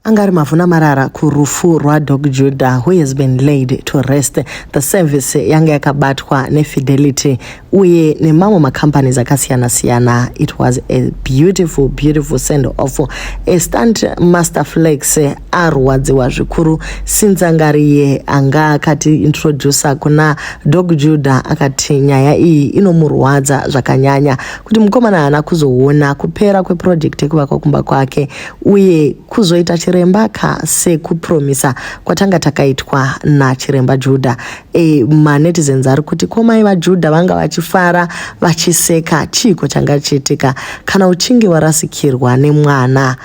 Anga ari mavhu namarara kurufu rwaDoc Judah who has been laid to rest. The service yanga yakabatwa neFidelity uye nemamwe macompanies akasiyana-siyana. It was a beautiful, beautiful send off. A stunt master Flex arwadziwa zvikuru since anga ariye anga akati introducer kuna Doc Judah, akati nyaya iyi inomurwadza zvakanyanya kuti mukomana haana kuzoona kupera kweproject yekuvakwa kumba kwake uye kuzoita chiremba ka sekupromisa kwatanga takaitwa nachiremba Judah. E, manetizens ari kuti ko mai vaJudah vanga vachifara vachiseka, chiiko changa chiitika? Kana uchinge warasikirwa nemwana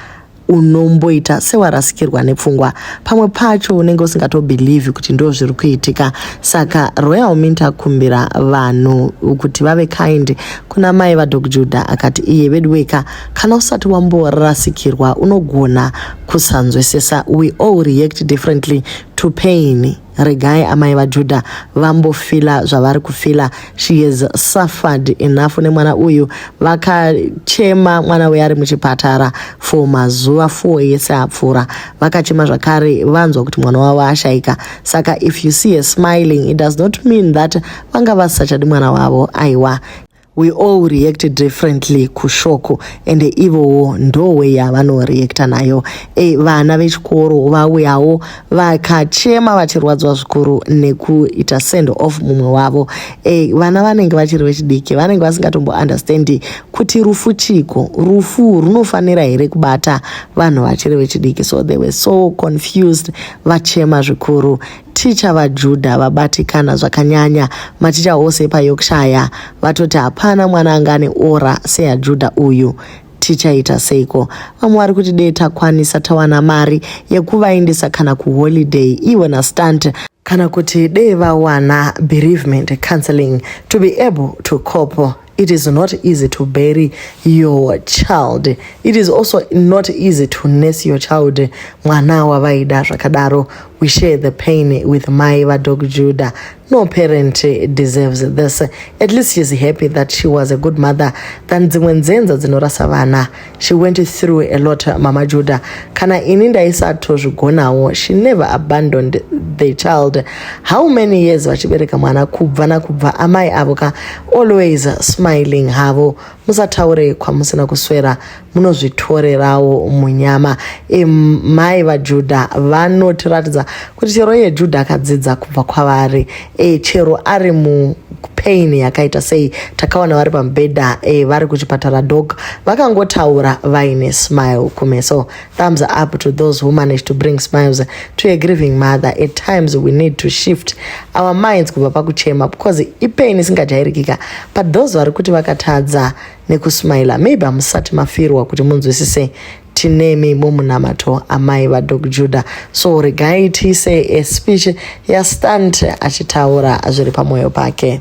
unomboita sewarasikirwa nepfungwa, pamwe pacho unenge usingatobhilivhi kuti ndo zviri kuitika. Saka Royal Mint akumbira vanhu kuti vave kind kuna mai vaDoc Judah, akati iye veduweka, kana usati wamborasikirwa unogona kusanzwisisa. We all react differently to pain. Regai amai vaJudah vambofila zvavari kufila. She has suffered enough nemwana uyu. Vakachema mwana uyu ari muchipatara for mazuva 4 yese apfuura, vakachema zvakare vanzwa kuti mwana wavo ashaika. Saka if you see her smiling, it does not mean that vanga vasisachadi mwana wavo. Aiwa, we all react differently kushoko, ende ivowo ndowe yavanoreacta nayo. E, vana vechikoro vauyawo vakachema vachirwadzwa zvikuru nekuita send off mumwe wavo. E, vana vanenge vachiri vechidiki vanenge vasingatombo understandi kuti rufu chiko, rufu runofanira here kubata vanhu vachiri vechidiki. So they were so confused, vachema zvikuru. Ticha vaJudah vabatikana zvakanyanya. Maticha ose epaYorkshire vatoti hapana mwana anga ane ora seyaJudah uyu, tichaita seiko? Vamwe vari kuti dei takwanisa tawana mari yekuvaendesa kana kuholiday iwe naStunt, kana kuti dei vawana bereavement counseling to be able to cope. It is not easy to bury your child. It is also not easy to nurse your child, mwana wavaida zvakadaro. We share the pain with mai vaDoc Judah. No parent deserves this. At least she's happy that she was a good mother than dzimwe nzenza dzinorasa vana. She went through a lot, Mama Judah. Kana ini ndaisatozvigonawo. She never abandoned the child. How many years vachibereka mwana kubva nakubva, amai avo ka, always smiling havo. Musataure kwamusina kuswera, munozvitorerawo munyama. E, mai vaJudah vanotiratidza kuti chero iye Judah akadzidza kubva kwavari. E, chero ari mupain yakaita sei, takaona vari pamubhedha, e, vari kuchipatara, dog vakangotaura vaine smile kumeso. Thumbs up to those who managed to bring smiles to a grieving mother. At times we need to shift our minds kubva pakuchema, because ipain isingajairikika. But those vari kuti vakatadza nekusmaila, maybe hamusati mafirwa kuti munzwisise. Tinemi mumunamato, amai vaDoc Judah. So regai tiise a speech yaStunt achitaura zviri pamwoyo pake.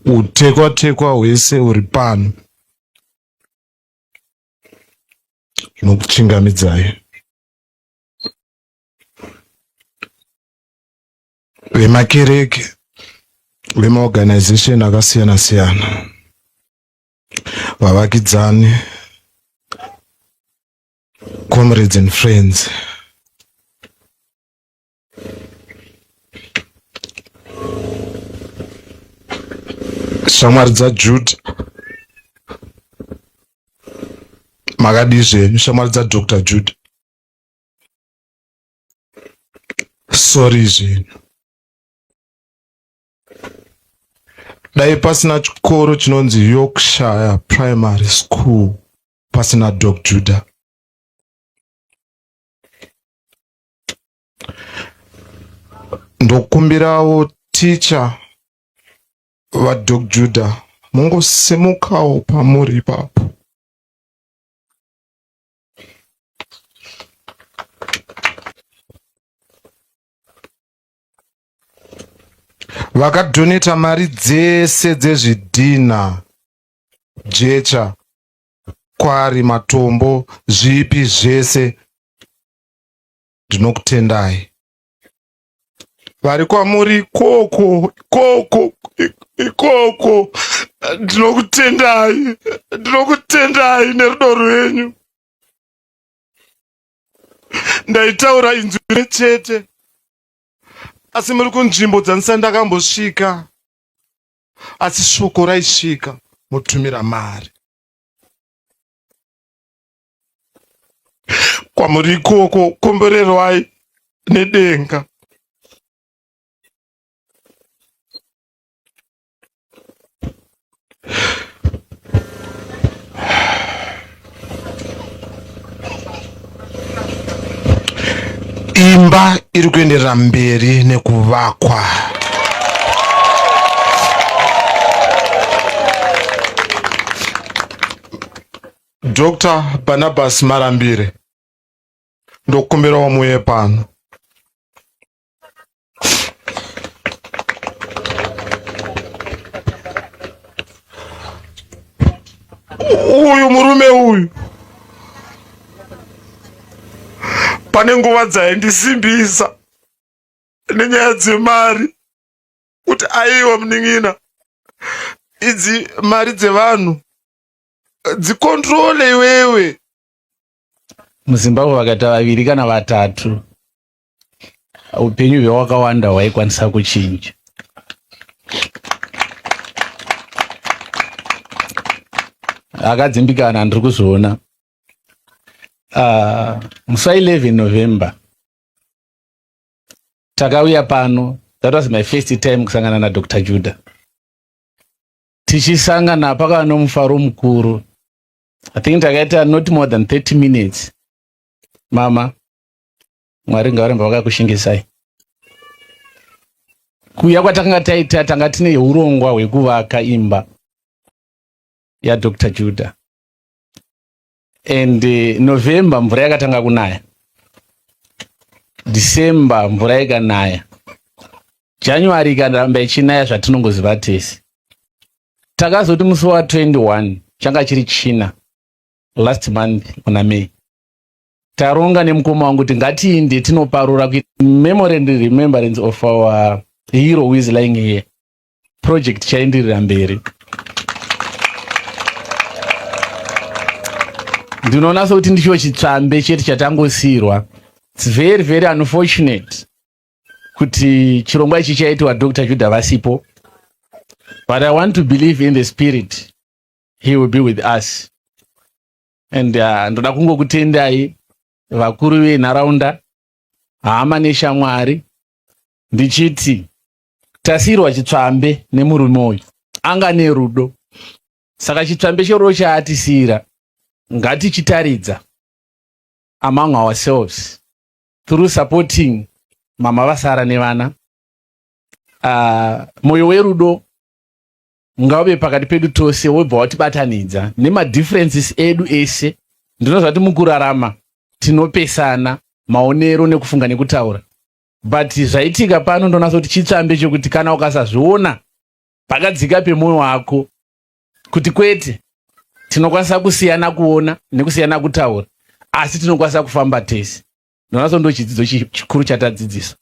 Utekwa tekwa hwese uri pano, zvinokuchingamidzai, vemakereke, vemaorganization akasiyana siyana, vavakidzani, comrades and friends, shamwari dzaJude, makadii zvenyu? Shamwari dzaDr Jude, sorry zvenyu. Dai pasina chikoro chinonzi Yorkshire Primary School, pasina Doc Judah. Ndokumbirawo ticha vaDoc Judah mungosimukawo pamuri ipapo. Vakadhoneta mari dzese dzezvidhinha, jecha, kwari, matombo, zvipi zvese. Ndinokutendai. Vari kwamuri ikoko, ikoko, ikoko. Ndinokutendai. Ndinokutendai nerudo rwenyu. Ndaitaura inzwi chete. Asi muri kunzvimbo dzandisati ndakambosvika. Asi shoko raisvika motumira mari. Kwamuri ikoko komborerwai nedenga. Imba iri kuenderera mberi nekuvakwa. Dr. Barnabas Marambire, ndokumbirawo muuye pano. Uyu murume uyu pane nguva dzaindisimbisa nenyaya dzemari kuti aiwa munin'ina idzi mari dzevanhu dzikontrole iwewe. MuZimbabwe vakaita vaviri kana vatatu upenyu hwewakawanda hwaikwanisa kuchinja. Akadzimbikana ndiri kuzviona. Musi wa 11 November takauya pano, that was my first time kusangana naDr. Judah. Tichisangana pakava nomufaro mukuru. I think takaita not more than 30 minutes. Mama, Mwari ngavaramba vakakushingisai. Kuuya kwatakanga taita, tanga tine urongwa hwekuvaka imba yaDr. Judah. And November mvura yakatanga kunaya. December mvura ikanaya. January ikaramba ichinaya zvatinongoziva tese. Takazoti musi wa 21 changa chiri China last month kuna May. Taronga nemukoma wangu kuti ngatiinde tinoparura kuita memory and remembrance of our hero who is lying here. Project chaendirira mberi. Ndinoona sekuti ndicho chitsvambe chete chatangosiirwa. It's very very unfortunate kuti chirongwa ichi chaitiwa Dr. Judah vasipo. But I want to believe in the spirit. He will be with us. And ndoda kungokutendai vakuru venharaunda, hama neshamwari, ndichiti tasirwa chitsvambe nemurume uyu anga nerudo. Saka chitsvambe cherudo chaatisira ngatichitaridza among ourselves through supporting mama vasara nevana. Moyo werudo ngauve pakati pedu tose, wobva watibatanidza nemadifferences edu ese. Ndinoziva kuti mukurarama tinopesana maonero nekufunga nekutaura, but zvaitika pano ndonasa kuti chitsvambe chekuti kana ukasazviona pakadzika pemwoyo wako kuti kwete, tinokwanisa kusiyana kuona nekusiyana kutaura, asi tinokwanisa kufamba tese. Ndonasa ndo chidzidzo chikuru chatadzidzisa.